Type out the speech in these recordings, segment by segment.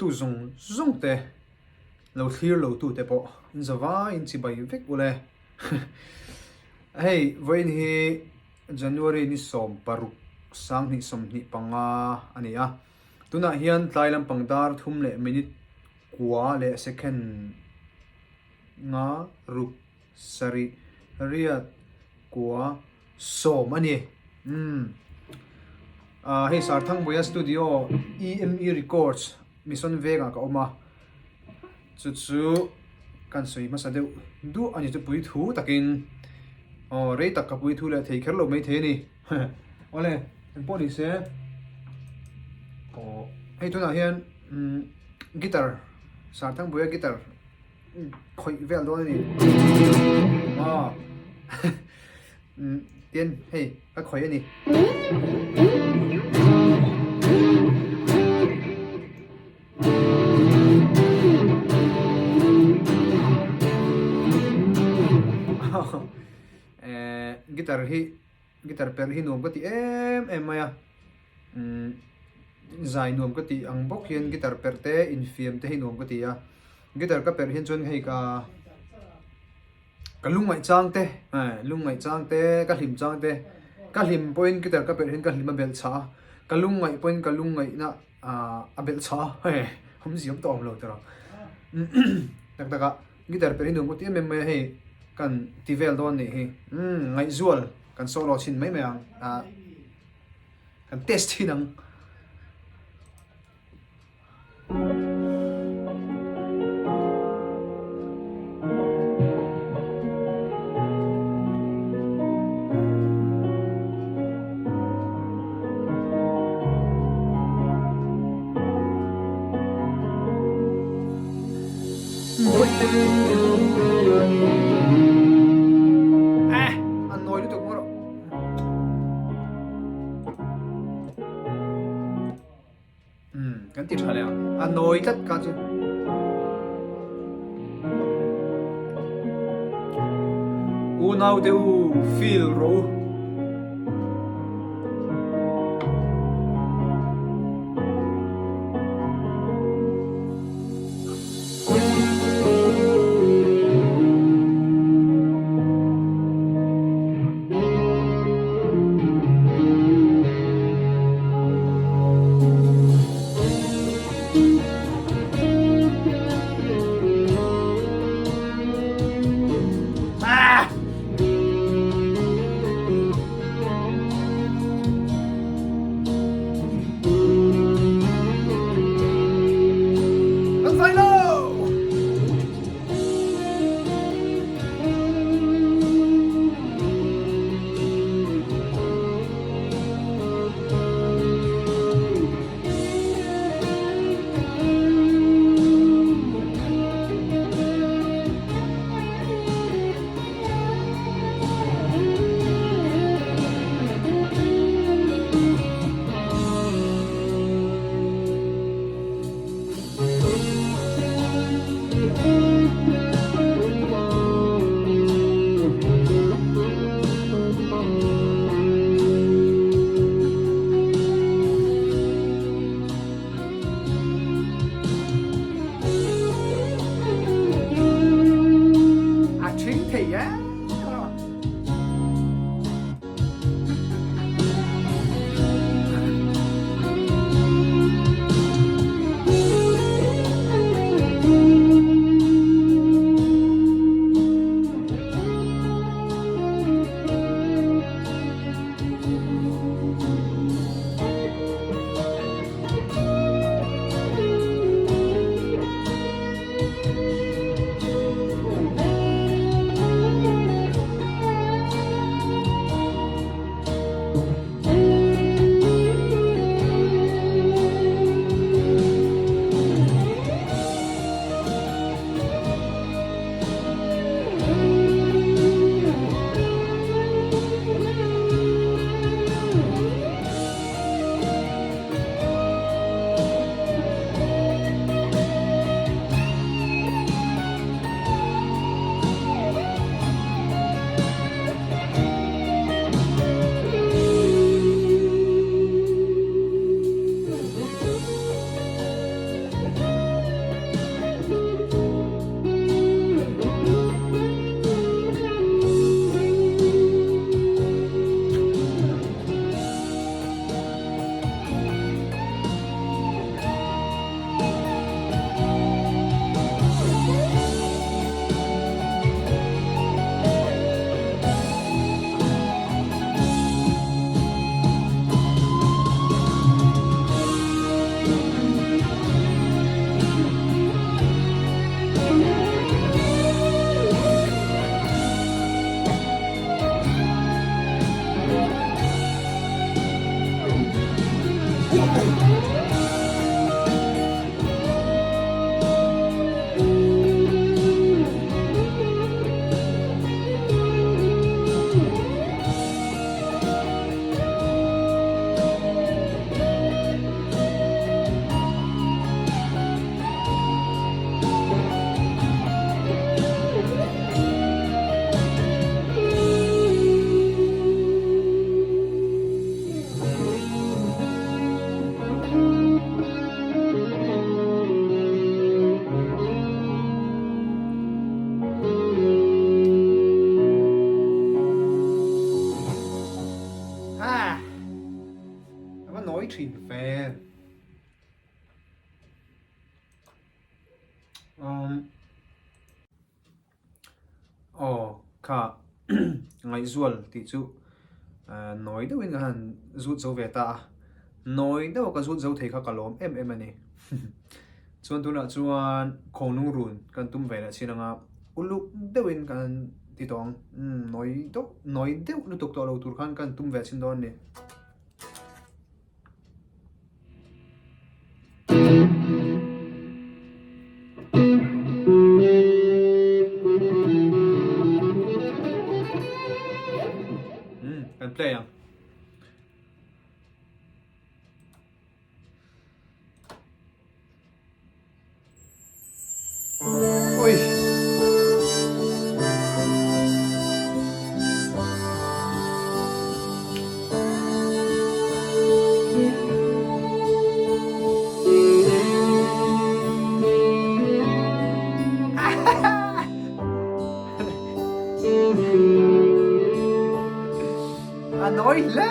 thlirtu zawng zawng te, lo thlir lo tu te pawh in zavai in chibai vek ule. Hei vawiin hi January ni 16 2025 a ni a, tunah hian tlai lampang dar thum leh minute kua leh second nga ruk sarih riat kua 10 a ni. Umm ah hei Sarthangbuia Studio EME Records Mission Vengah ka awm a, chu chu kan sawi hmasa deuh duah a ni chu pui thu takin aw rei tak ka pui thu leh thei kher lo maithei a ni. Awle engpawh ni se aw hei tunah hian umm guitar Sarthangbuia guitar khawih vel dawn a ni aw tin hei ka khawih a ni. Guitar hi Guitar perh hi nuam ka ti em em mai a, umm zai nuam ka tih ang bawk hian guitar perh te infiam te hi nuam ka ti a, guitar ka perh hian chuan hei ka ka lungngaih chang te eh lungngaih chang te ka hlim chang te ka hlim pawhin guitar ka perh hian ka hlim a belh chah a, ka lungngaih pawhin ka lungngaihna ah a belh chah a hei awmzia awm tawh awm lo tawh tak tak a. Guitar perh hi nuam ka ti em em mai a hei kan ti vel dawn nih hi umm ngaihzual kan solo chhin mai mai ang ah kan test thin ang. An nawi lutuk maw rawh. Umm kan ti tha leh ang. A nawi tlat kha chu. Unau te u feel rawh u. A va nawi thin ve. Um, aw kha ngaihzual tih chu nawi deuhin ka han zut zo ve ta a, nawi deuha ka zut zo thei kha ka lawm em em a ni. Chuan tunah chuan khawnglung run kan tum ve leh chin anga uluk deuhin kan ti tawh ang, nawi deuh nawi deuh lutuk tawh lo tur khan kan tum ve chin dawn a ni. Kan play ang. Ui. A nawi hle.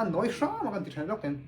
kha nawi hram a kan ti tha lawk teng.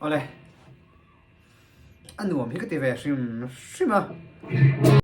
Awle, a nuam hi ka ti ve hrim hrim a.